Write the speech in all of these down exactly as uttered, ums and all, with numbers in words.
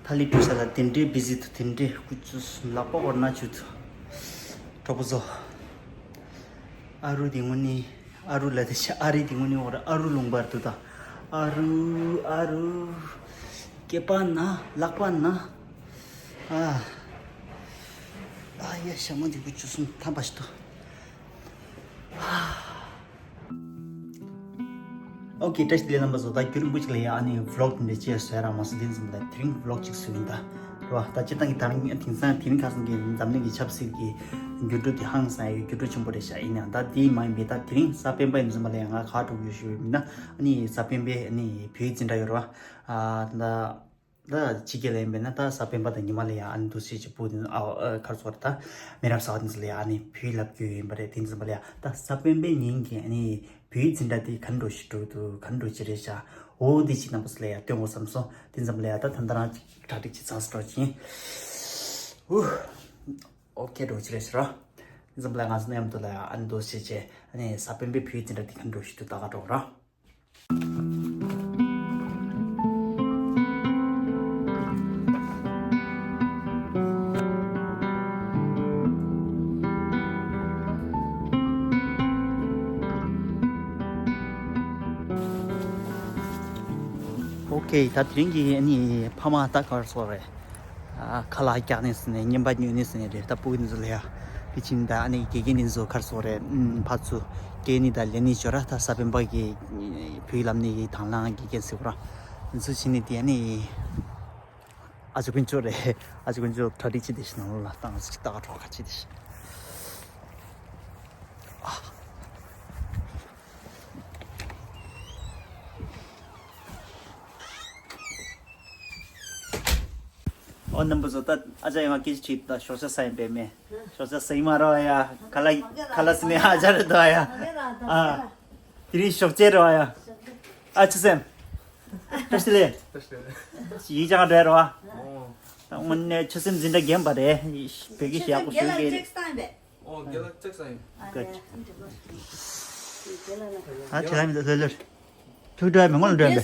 ཐ་ལི་བྲོས་ས་ལ་དེ་འདྲའི་བི་ཟི་འདུག་དེ་འདྲའི་སྐུ་ཚུ་ལག་པ་འོར་ན་ཆུ་ཚུ། གྲོགས་པོ་ཚོ། ཨ་རུ་དེ་དངོས་གནས་ཨ་རུ་ལ་དེ་ཤ་ཨ་རི་དེ་དངོས་གནས་འོར་ཨ་རུ་ལུང་པར་འདུག་ད། ཨ་རུ་ཨ་རུ། སྐེད་པ་ན་ལག་པ་ན། ཨ། ཨ་ཡ་ཞྭ་མོ་དེ་སྐུ་ཚུ་གསུམ་ཐམ་པ་ཞིག་འདུག་ཨོ་ཀེ། བཀྲ་ཤིས་བདེ་ལེགས་རྣམ་པ་ཚོ། ད་རྒྱུན་རིང་པོ་ཅིག་ལ་ཡ་ཨ་ནི་ཝི་ལོག་འདི་འདྲ་ཅིག་བཟོ་ཡ་རག་མ་སོང་། དེ་ཙམ་ལ་དེ་རིང་ཝི་ལོག་ཅིག་བཟོས་ཡིན་ད། རེད་བ། ད་སྤྱིར་བཏང་གི་ད་རིང་དེང་སང་དེ་རིང་ཁ་སང་གི་འཛམ་གླིང་གི་ཆབ་སྲིད་ཀྱི་འགྱུར་འགྲོས་དེ་ཧང་སང་ཡ་གི་འགྱུར་འགྲོས་ཆེན་པོ་རེད་ཤག་ཡིན་ནའང་ད་དེ་མ་ཡིན་པའི་ད་དེ་རིང་གཟའ་སྤེན་པ་ཡིན་ཙམ་པ་ལ་ཡ་ང་ག་འགྲོ་གི་ཡོད་ཞུ་ཡ་ཡིན་ན། ཨ་ནི་གཟའ་སྤེན་པའི་ཨ་ནི་བོད་ཡིག་འཛིན་གྲྭ་ཡོད་རེད་བ། ཨ་ད། ད་ཕྱི་རྒྱལ་ལ་ཡིན་པས་ན་ད་གཟའ་སྤེན་པ་དང་ཉི་མ་ལ་ཡ་ཨ་ནི་འདུག་སེ་ཅིག་སྤུ་དེ་ཨ་ཨ་ག་རེ་ཟེར་དགོས་རེད། ད་མི་རབས་གསར་པ་དེ་ཚོ་ལ་ཡ་ཨ་ནི་བོད་ཡིག་བསླབ་རྒྱུ་ཡིན་པ་རེད། དེ་ཙམ་པ་ལ་ཡ་ད་གཟའ་སྤེན་པའི་ཉིན་གྱི་ཨ་ནི་བོད་ཡིག་འཛིན་གྲྭ་དེ་ག་འདྲ་ཞིག་འགྲོ་འདུག་ག་འདྲ་ཅིག་རེད་ཤག་འོ་དེ་ཅིག་རྣམ་པ་ཚོ་ལ་ཡ་སྟོན་དགོས་བསམ་སོང་། དེ་ཙམ་པ་ལ་ཡ་ད་ད་ལྟ་རང་ཅིག་གྲ་སྒྲིག་ཅིག་ཚགས་སུ་འགྲོ་གི་ཡིན། ཧུ། ཨོ་ཀེ་འགྲོ་ཅིག་རེད་ཟེར་རོ། དེ་ཙམ་པ་ལ་ཡ་ང་ཚོ་མཉམ་དུ་ལ་ཡ་ཨ་ནི་འདུག་སེ་བྱས་ཨ་ནི་གཟའ་སྤེན་པའི་བོད་ཡིག་འཛིན་གྲྭ་དེ་ག་འདྲ་ཞིག་འདུག་ལྟ་ག་འགྲོ་རོགས། ཨོ་ཀེ། ད་དེ་རིང་གི་ཨ་ནི་ཕ་མ་ད་ག་རེ་ཟེར་དགོས་རེད། ཨ་ཁ་ལག་རྒྱག་ནས་ཟེར་ནས་རྔན་པ་ཉོས་ནས་ཟེར་ནས་རེད། ད་སྤུ་གུ་འདི་ཚོ་ལ་ཡ་དེ་ཕྱིན་ད་ཨ་ནི་དགེ་རྒན་འདི་ཚོ་ག་རེ་ཟེར་དགོས་རེད། ཨུམ་ཕར་ཚུར་སྐྱེལ་ནི་ད་ལེན་ནི་ཅོ་ར། ད་གཟའ་སྤེན་པ་གི་བོད་ཡིག་བསླབ་ནི་གི་དང་བླངས་དགེ་རྒན་ཟེར་དགོས་ར། འདི་ཚོ་ཕྱིན་ནས་དེ་ཨ་ནི་ཨ་ཅག་དཀོན་མཆོག་རེད། ཨ་ཅག་དཀོན་མཆོག་གྲ་སྒྲིག་བྱེད་དེ་ཤི་ནང་ལོགས་ལ་བཏང་ཅིག་ལྟ་ག་འགྲོ་ག་བྱེད་དེ་ཤི། ཨོ་རྣམ་པ་ཚོ། ད་ཨ་ཅག་ཡང་སྐད་ཆ་དྲིས། ད་ཞོགས་ཇ་ཟ་ཡིན་པས་མེད། ཞོགས་ཇ་ཟ་ཡིན་མ་རོ་ཡ། ཁ་ལ་ཁ་ལ་ཟིན་ནས་ཨ་ཅག་རེད་དོ་ཡ། ཨ་དེ་རིང་ཞོགས་ཇ་རོ་ཡ། ཨ་ཆུ་སེམས། བཀྲ་ཤིས་བདེ་ལེགས། ཡིག་ཆ་ག་འདྲ་རོ། ད་དངོས་གནས་ཆུ་སེམས་འཛིན་གྲྭ་རྒན་པ་རེད། བོད་སྐད་ཞིག་ཡག་པོ་ཤོད་ཀྱི་རེད། ཨོ་རྒན་ལགས་ཅེག་སང་ཡིན། Good. ཨ་དེ་ལ་མི་འདུག་ལོས་ལོས། ཐུག་འགྲོ་ཡ་མི་ངོ་ལ་འགྲོ་ཡ་མེད།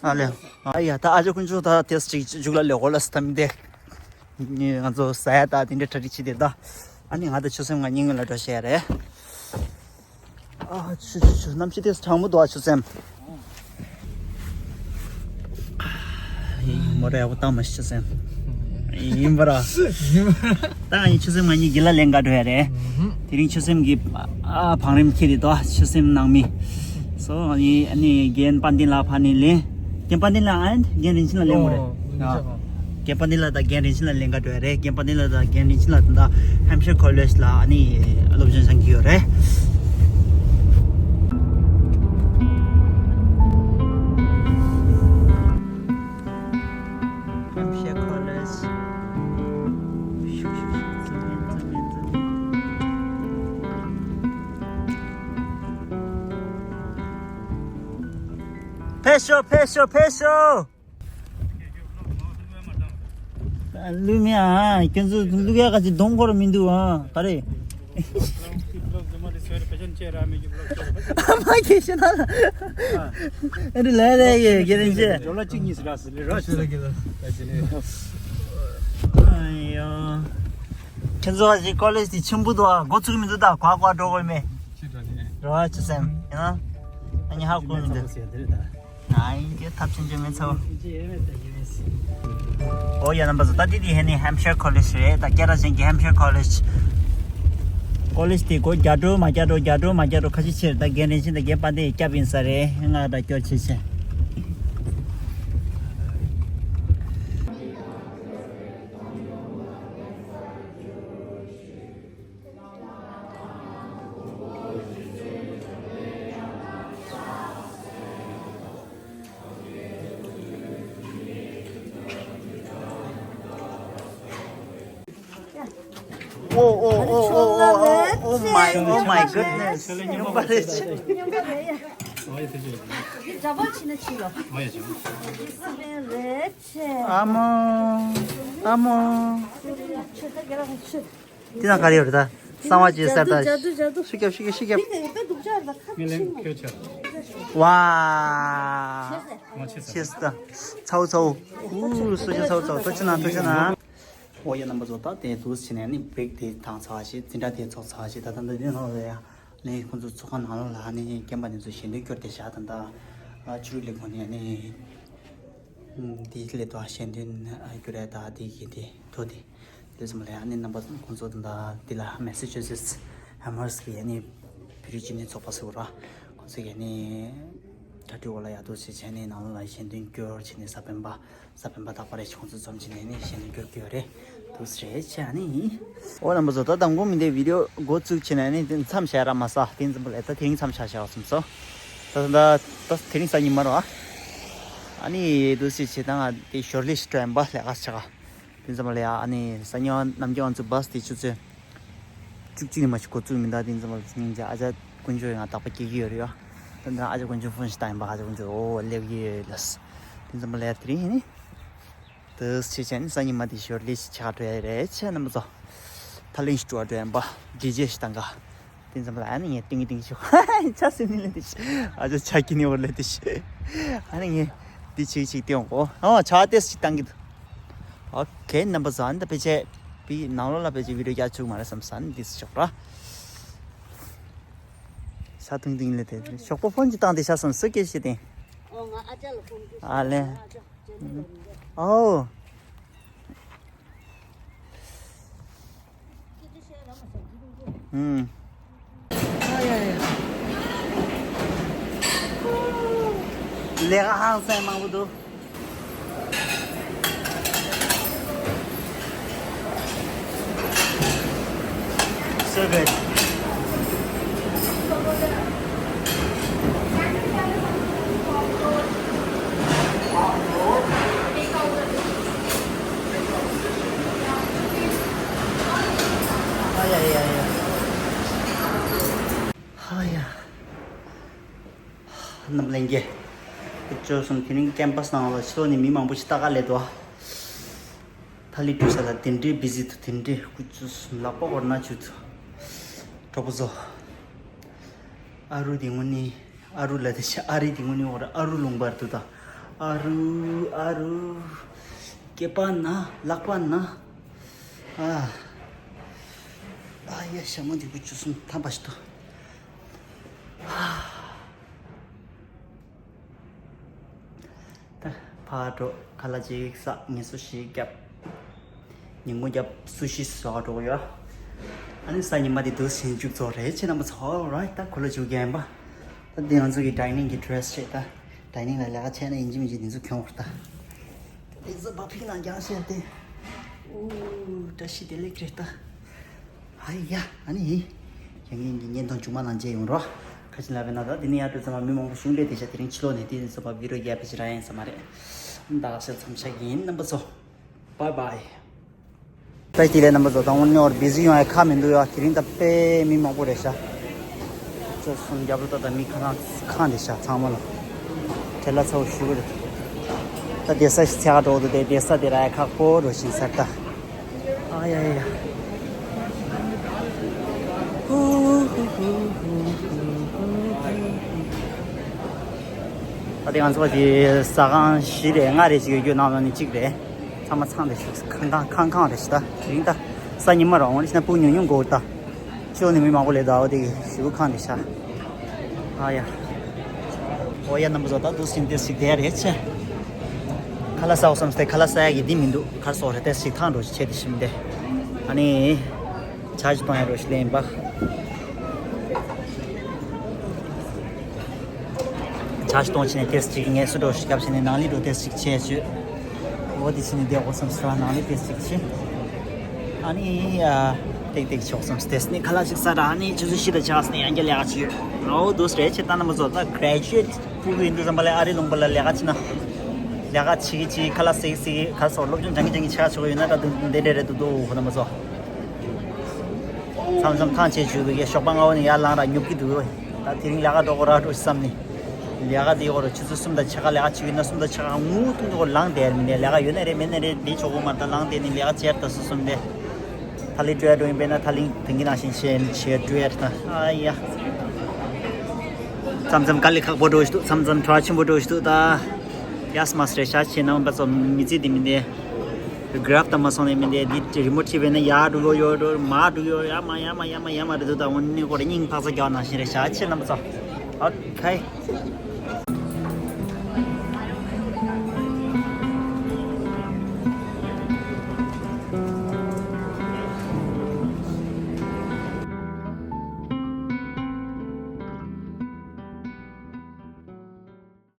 ཨ་ལེ། ཨ་ཡ་ད་ཨ་ཅག་དཀོན་མཆོག་ད་དེ་ཅིག་མཇུག་ལ་ལས་འགོ་ལ་སི་ཐ་མི་དེ། ང་ཚོ་ཟ་ཡ་ད་དེ་འདྲ་གྲ་སྒྲིག་བྱེད་དེ་ད། ཨ་ནི་ང་ད་ཆུ་སེམས་ང་གཉིས་སྔོན་ལ་འགྲོ་བཤད་ཡ་རེད། ཨ་ཆུ་ཆུ་ཆུ་གནམ་གཤིས་དེ་གྲང་མོ་འདུག་ཨ་ཆུ་སེམས། མོ་ར་ཡག་པོ་བཏང་མ་ཤི་ཆུ་སེམས། ཡིན་པ་ར། ད་ང་ཡི་ཆུ་སེམས་ང་གཉིས་དགེ་ལ་ལེན་ག་འགྲོ་ཡ་རེད། དེ་རིང་ཆུ་སེམས་ཀྱི་ཨ་བང་རིམ་ཁྱེར་རེད་དོ་ཆུ་སེམས་ནང་མི། སོ་ཨ་ནི་ཨ་ནི་རྒན་དཔལ་ལྡན་ལགས་ཕ་ནི་ལེན། རྒན་དཔལ་ལྡན་ལགས་ཨན་རྒན་རིན་ཆེན་ལགས་ལེན་དགོས་རེད། རྒན་པ་ནི་ལ་དང་རྒན་རིན་ཆེན་ལ་ལེན་ག་འགྲོ་ཡ་རེད། རྒན་པ་ནི་ལ་དང་རྒན་རིན་ཆེན་ལ་ད་ལྟ་ཧེམ་ཤར་ཁོ་ལེཇ་ལ་ཨ་ནི་སློབ་སྦྱོང་སྦྱང་གི་ཡོད་རེད། ཧེམ་ཤར་ཁོ་ལེཇ། ཕེབས་ཤོག་ཕེབས་ཤོག་ཕེབས་ཤོག་ལུས་མེད་ཨ། ཁྱོད་ཚོ་ལུག་ཡག་ག་ཅིག་གདོང་ཁོར་མི་འདུག་ཨ། ག་རེ། མ་ཁྱེད་ཤེས་ན་ལ། ཨ་རེ་ལས་ལས་ཡེ་གེ་རེ་ཤེས། ཇོ་ལ་གཅིག་གཉིས་ཟེར་ར་ཟེར་ལེ་ར་ཟེར། ཨ་ཡ། ཁྱེད་ཚོ་ཅིག་ཀོ་ལེཇ་དེ་ཆེན་པོ་འདུག་ཨ། འགོ་ཚུགས་མི་འདུག་ད་ག་ག་འགྲོ་དགོས་མེད། ར་ཆུ་སེམས་ཡིན་ན། ཨ་ནི་ཧ་གོ་མི་འདུག་ཨ་ཡིན་གྱི་ཐབས་ཆེན་ཆེན་མེད་ཚ་བ། ཨོ་ཡ་རྣམ་པ་ཚོ། ད་འདི་དེ་ཧེ་ནི་ཧེམ་ཤར་ཁོ་ལེཇ་རེད། ད་སྐད་གྲགས་ཅན་གྱི་ཧེམ་ཤར་ཁོ་ལེཇ། ཀོ་ལེཇ་དེ་སྒོ་རྒྱག་འགྲོ་མ་རྒྱག་འགྲོ་རྒྱག་འགྲོ་མ་རྒྱག་འགྲོ་ཁ་ཤས་ཆེར་ད་རྒན་རིན་ཆེན་དང་རྒན་དཔལ་ལྡན་སྐྱབས་ཡིན་ས་རེད། ང་ད་སྐྱོར་བྱེད་ཆེ། Oh, oh, oh, oh, oh, oh, oh my, oh my goodness. ཨ་མོ། ཨ་མོ། འདི་ན་ག་རེ་ཡོད་རེད་ད། གསང་བ་བྱེད་ཟེར་ད། ཇ་དུ་ཇ་དུ། ཤི་རྒྱབ་ཤི་རྒྱབ་ཤི་རྒྱབ། མི་ལ་ཁྱོད་ཆ། ཝ། ཆེས་ད། ཚའོ་ཚའོ། ཨུ་སུ་ཆ་ཚའོ་ཚའོ། ཐུགས་རྗེ་གནང་ཐུགས་རྗེ་གནང་། ཨོ་ཡ་རྣམ་པ་ཚོ། ད་དེ་འདུག་བྱས་ནས་ནི་བེག་དེ་བཏང་ཚར་བ་ཞིག་འཛིན་གྲྭ་དེ་ཚོགས་ཚར་བ་ཞིག་ད་ད་ད་དེ་ནང་ལ་ཡ་ནི་ཁོང་ཚོ་ཚོགས་ཁང་ནང་ལོགས་ལ་ནི་རྒན་པ་དེ་ཚོ་ཞལ་འདོན་སྐྱོར་དེ་བཞག་ད་ད་ཆུ་རུ་ལས་ཁོང་ནས་ནི་དེའི་སླད་དུ་ཞལ་འདོན་སྐྱོར་ཡ་ད་དེ་གི་དེ་ཐོ་དེ་དེ་ཙམ་ལ་ཡ་ནི་རྣམ་པ་ཁོང་ཚོ་ད་ད་དེ་ལ་མེ་སི་ཆུ་སེ་ཊི་ཨེམ་ཧར་སི་ཊི་གི་ནི་བོད་རིགས་སྤྱི་མཐུན་ཚོགས་པ་ཟེར་བ་ར་ཁོང་ཚོ་གི་ནི་གྲ་སྒྲིག་འོག་ལ་ཡག་ཐོག་ཞིག་བྱས་ནས་ནང་ལོགས་ལ་ཞལ་འདོན་སྐྱོར་བྱས་ནས་གཟའ་སྤེན་པ། གཟའ་སྤེན་པ་དག་པ་རེ་ཞིག་ཁོང་ཚོ་འཛོམས་བྱས་ནས་ནི་ཞལ་འདོན་སྐྱོར་གྱི་ཡོད་རེད། འདུག་སེ་རེད་བྱས་ནི། ཨོ་རྣམ་པ་ཚོ། ད་དང་པོ་མི་འདའི་བི་ཌི་ཡོ་འགོ་བཙུགས་བྱས་ནས་ནི་དེ་མཚམས་བཞག་ར་མ་ཟ། དེ་འཛིན་པ་ལས་ད་དེ་རིང་མཚམས་བཞག་བཞག་བསམ་སོང་། ད་ད་ད་དེ་རིང་གཟའ་ཉི་མ་རེད་བ། ཨ་ནི་འདུག་སེ་བྱས་ད་ང་དེ་ཞོར་ལས་ཤིག་འགྲོ་ཡིན་པ་ལས་ཀ་བྱེད་ག་དེ་འཛིན་པ་ལས་ཨ་ནི་གཟའ་ཉི་མ་ནམ་རྒྱུན་ང་ཚོ་བྷ་སི་དེ་ཆུ་ཚོད། བཅུ་གཅིག་ནས་མ་གཞི་འགོ་བཙུགས་མི་འདུག་དེ་འཛིན་པ་ལ་སྙིང་རྗེ། ཨ་ཅག་དཀོན་མཆོག་ཡང་དག་པ་སྐྱེ་གི་ཡོད་རེད་ཡ། དེ་འདྲ་ཨ་ཅག་དཀོན་མཆོག་ཕོན་ཞིག་བཏང་ཡིན་པ། ཨ་ཅག་དཀོན་མཆོག་ཨོ་སླེབས་ཀྱི་ཡོད་ལགས། དེ་འཛིན་པ་ལ་དེ་རིང་ཡིན་ནི། དེ་བྱས་བྱས་ནི་གཟའ་ཉི་མ་དེ་ཞོར་ལས་ཤིག་ཆགས་འགྲོ་ཡ་རེད་བྱས་རྣམ་པ་ཚོ། ཐ་ལིང་ཞིག་འགྲོ་བ་འགྲོ་ཡིན་པ། ཌི་ཇེ་ཞིག་བཏང་ག་དེ་འཛིན་པ་ལ་ཨ་ནི་ངས་ཏིང་གི་ཏིང་ཞིག་ཆ་སེམས་ནི་ལས་དེ་ཞིག་ཨ་ཅག་ཆ་ཀི་ནི་འོ་ལས་དེ་ཞིག་ཨ་ནི་ངས་འདི་ཅིག་ཅིག་སྟེ་ཡོང་གོ་ཨ་ཆ་ཏེས་ཞིག་བཏང་གི་འདུག་ཨོ་ཁེ། རྣམ་པ་ཚོ། ཨ་ནི་ད་ཕལ་ཆེར་བི་ནང་ལོགས་ལ་ཕལ་ཆེར་བི་ཌི་ཡོ་རྒྱག་བཅུག་མ་རེད་བསམ་ས་ནི་འདི་སུ་ཞོག་ར། ཤ་ཐུང་ཐུང་ལས་དེ་ཞོགས་པ་ཕོན་གྱི་བཏང་དེ་ཤ་སམ་སུ་སྐད་བཤད་དེ། ཨོ་ང་ཨ་ཅག་ལ་ཕོན་གྱི་ཨ་ལེ། ཨ་ཅག་ཅེ་ནེ་ལ་མི་འདུག་ཨོ། ཁྱེད་ཚོ་ཤ་ར་མ་ཟ་གི་འདུག་གོ་ཨུམ། ལས་ཀ་ཧང་སང་མང་པོ་འདུག So good. ཨ་ཡ་ཡ་ཡ། ཨ་ཡ། རྣམ་ལྷན་རྒྱས། སྐུ་མཆོད་གསུམ། དེ་རིང་ཀེམ་པ་སི་ནང་ལ་ཕྱི་ལོགས་ནས་མི་མང་པོ་ཞིག་ལྟ་ག་སླེབས་འདུག་ཐ་ལི་བྲུས་ས་ལ་དེ་འདྲའི་བི་ཟི་འདུག་དེ་འདྲའི་སྐུ་མཆོད་གསུམ། ལག་པ་འཁོར་ན་ཆུ་ཚོད། གྲོགས་པོ་ཚོ། ཨ་རུ་དེ་དངོས་གནས་ཨ་རུ་ལ་དེ་ཤ་ཨ་རི་དེ་དངོས་གནས་འོ་ར་ཨ་རུ་ལུང་པར་འདུག་ད། ཨ་རུ་ཨ་རུ། སྐེད་པ་ན་ལག་པ་ན། ཨ། ཨ་ཡ་ཞྭ་མོ་འདི་སྐུ་མཆོད་གསུམ་ཐམ་པ་ཞིག་འདུག་ད་ཕར་འགྲོ། ཁ་ལག་ཅིག་ཟ། ངལ་གསོ་ཞིག་བརྒྱབ། ཉིན་གུང་བརྒྱབ། སུ་ཤི་ཟ་འགྲོ་གི་ཡོད། ཨ་ནི་གཟའ་ཉི་མ་དེ་འདུག་སེ་མཇུག་རྫོགས་རེད་བྱས་རྣམ་པ་ཚོ། Alright. ད་གོ་ལ་མཇུག་རྒྱག་ཡིན་པ། ད་འདི་ང་ཚོ་གི་ཌའི་ནིང་གི་ཌི་རེ་སི་བྱས། ད་ཌའི་ནིང་ལ་ལས་ཀ་བྱས་ན་ཡིན་གཅིག་མིན་གཅིག་འདི་ཚོ་གྱོན་དགོས་ད། དེ་ཚོ་བ་ཕིག་ནང་རྒྱག་བྱས་ཏེ། ཨུ། བཀྲ་ཤིས་བདེ་ལེགས་རེད་ད། ཨ་ཡ། ཨ་ནི་ཡིན། ཡང་ངེད་ཀྱི་བརྙན་ཐུང་མཇུག་མ་ནང་མཇལ་ཡོང་རོགས། ཁ་ཆེ་ལབ་པའི་ན་ད་འདི་ནས་ཡར་འགྲོ་ཙམ་མ་མི་མང་པོ་བྱུང་རེད། དེ་ཤ་དེ་རིང་ཕྱི་ལོགས་ནས་དེ་ནས་ཙམ་པ་བི་རོ་རྒྱག་པ་ཞིག་རག་ཡིན་ས་མ་རེད། ད་ཁ་ཤས་མཚམས་བཞག་གི་ཡིན་རྣམ་པ་ཚོ། Bye bye. ད་དེ་ལས་རྣམ་པ་ཚོ། ད་དངོས་གནས་འོར་བི་ཟི་ཡོང་ཡ་ཁག་མི་འདུག་ཡ། དེ་རིང་ད་དཔེ་མི་མང་པོ་རེད་ཤག་ཚོ་གསུམ་རྒྱབ་རོ་ད་ད་མི་ཁ་ལག་ཁང་རེད་ཤག་ཚང་མ་ལ་བྲེལ་བ་ཚ་བོ་ཞེ་པོ་རེད། ད་བསྡད་ས་ཞིག་འཚོལ་ག་འགྲོ་འདུག་དེ་བསྡད་ས་དེ་རག་ཡ་ཁག་པོ་འགྲོ་བཞིན་ས་རེད་ད། ཨ་ཡ་ཡ་ཡ། ད་དེ་ང་ཚོ་དེ་ཟ་ཁང་བཞི་རེད་ལྔ་རེད་ཅིག་ཡོད་རྒྱུ་ནང་ལོགས་ནས་གཅིག་རེད། ཚང་མ་ཚང་རེད་ཤག་ཁང་ཁང་ཁང་ཁང་རེད་ཤག་ད་དེ་རིང་ད་གཟའ་ཉི་མ་རེད། འོ་ན་ཕྱི་ན་སྤུ་གུ་ཉུང་ཉུང་དགོས་ད། ཕྱི་ལོགས་ནས་མི་མང་པོ་སླེབས་འདུག་ཨོ་དེ་གི་ཞེ་པོ་ཁང་རེད་ཤག་ཨ་ཡ། ཨོ་ཡ་རྣམ་པ་ཚོ། ད་འདུག་སེ་འདིར་ཞིག་བསྡད་རེད་ཆེ། ཁ་ལག་ཟ་དགོས་བསམ་སྟེ་ཁ་ལག་ཟ་ཡ་གི་འདི་མི་འདུག་གར་སོགས་རེད། ཏེ་ཞིག་ཐང་འགྲོ་ཞིག་བྱས་ཏེ་ཞིམ་སྟེ། ཨ་ནི། ཇ་ཞིག་གཏོང་ཡ་འགྲོ་ཞིག་ལེན་པ། ཇ་ཞིག་གཏོང་བྱས་ནས་ཏེ་ཞིག་ངལ་གསོ་འགྲོ་ཞིག་བརྒྱབ་བྱས་ནས་ནང་ལི་འགྲོ་ཏེ་ཞིག་བྱས་བྱོས། འོ་དེ་བྱས་ནས་བསྡད་དགོས་བསམ་སོང་། ནང་ལི་ཏེ་ཞིག་བྱས། ཨ་ནི་ཡ། ཏིག་ཏིག་ཆོག་བསམ་སྟེ་ནི་ཁ་ལག་ཞིག་ཟ་ར་ནི་ཆུ་ཚོད་བཞི་དང་ཕྱེད་ཀ་ནས་ཡང་བསྐྱར་ལས་ཀ་བྱེད་ཡོད། ཨོ་འདུག་སེ་རེད་ཆེ། ད་རྣམ་པ་ཚོ་ད་གྷ་རེ་ཇུ་ཨེཊ་ཕྲུ་གུ་ཡིན་དུས་ཙམ་པ་ལ་ཨ་རི་ལུང་པ་ལ་ལས་ཀ་བྱེད་ན། ལས་ཀ་བྱེད་ཀྱི་བྱེད་ཀྱི་ཁ་ལག་ཟ་གི་ཟ་གི་ཁ་སོགས་སློབ་སྦྱོང་སྦྱང་གི་སྦྱང་གི་བྱེད་ཀ་བྱེད་ཀྱི་ཡོད་ན་ད་འདི་འདི་འདྲ་རེད་འདུག་འདུག་ཁོ་རྣམ་པ་ཚོ། མཚམས་མཚམས་ཐང་ཆད་བྱུང་བའི་ཞོགས་པ་སྔ་བོ་ནས་ཡར་ལངས་ར་ཉོབ་ཀྱི་འདུག་ད་དེ་རིང་ལས་ཀ་འགྲོ་དགོས་ར་འགྲོ་བསམ་ནས། ལས་ཀ་དེ་ཡོད་ར་ཆུ་ཚོད་གསུམ་དང་ཕྱེད་ཀ་ལས་ཀ་བྱེད་ཀྱི་ཡོད་ན་གསུམ་དང་ཕྱེད་ཀ་ངུ་ཐུང་ཐུང་ལངས་བསྡད་ཡ་མིན་ནས་ལས་ཀ་ཡོད་ན་རེད་མེད་ན་རེད་འདི་ཆོག་གོ་མ་ད་ལངས་བསྡད་ནས་ལས་ཀ་བྱས་ད་སུ་གསུམ་དེ། ཐ་ལི་ཊུ་ཡ་འགྲོ་ཡིན་པས་ན་ཐ་ལི་དེང་གི་ནང་བཞིན་བྱས་བྱས་ཊུ་ཡ་ད། ཨ་ཡ། མཚམས་མཚམས་དཀའ་ལས་ཁག་པོ་འགྲོ་ཞིག་འདུག་མཚམས་མཚམས་བྲོ་བ་ཆེན་པོ་འགྲོ་ཞིག་འདུག་ད། ཡ་མ་སི་རེད་ཤག་ཁྱེད་རྣམ་པ་ཚོ། མི་ཚེ་འདི་མི་འདི་གྷི་རབ་ད་མ་སོང་ནས་མི་འདི་འདི་རི་མོ་བྲིས་པས་ན་ཡར་འགྲོ་ཡོད་འགྲོ་མར་འགྲོ་ཡོད། ཡ་མ་ཡ་མ་ཡ་མ་ཡ་མ་རེད་འདུག་ད་འོ་ནི་ཀོ་རེ་སྙིང་ཐག་ཚ་རྒྱག་ནང་བཞིན་རེད་ཤག་ཁྱེད་རྣམ་པ་ཚོ། ཨོ་ཁེ།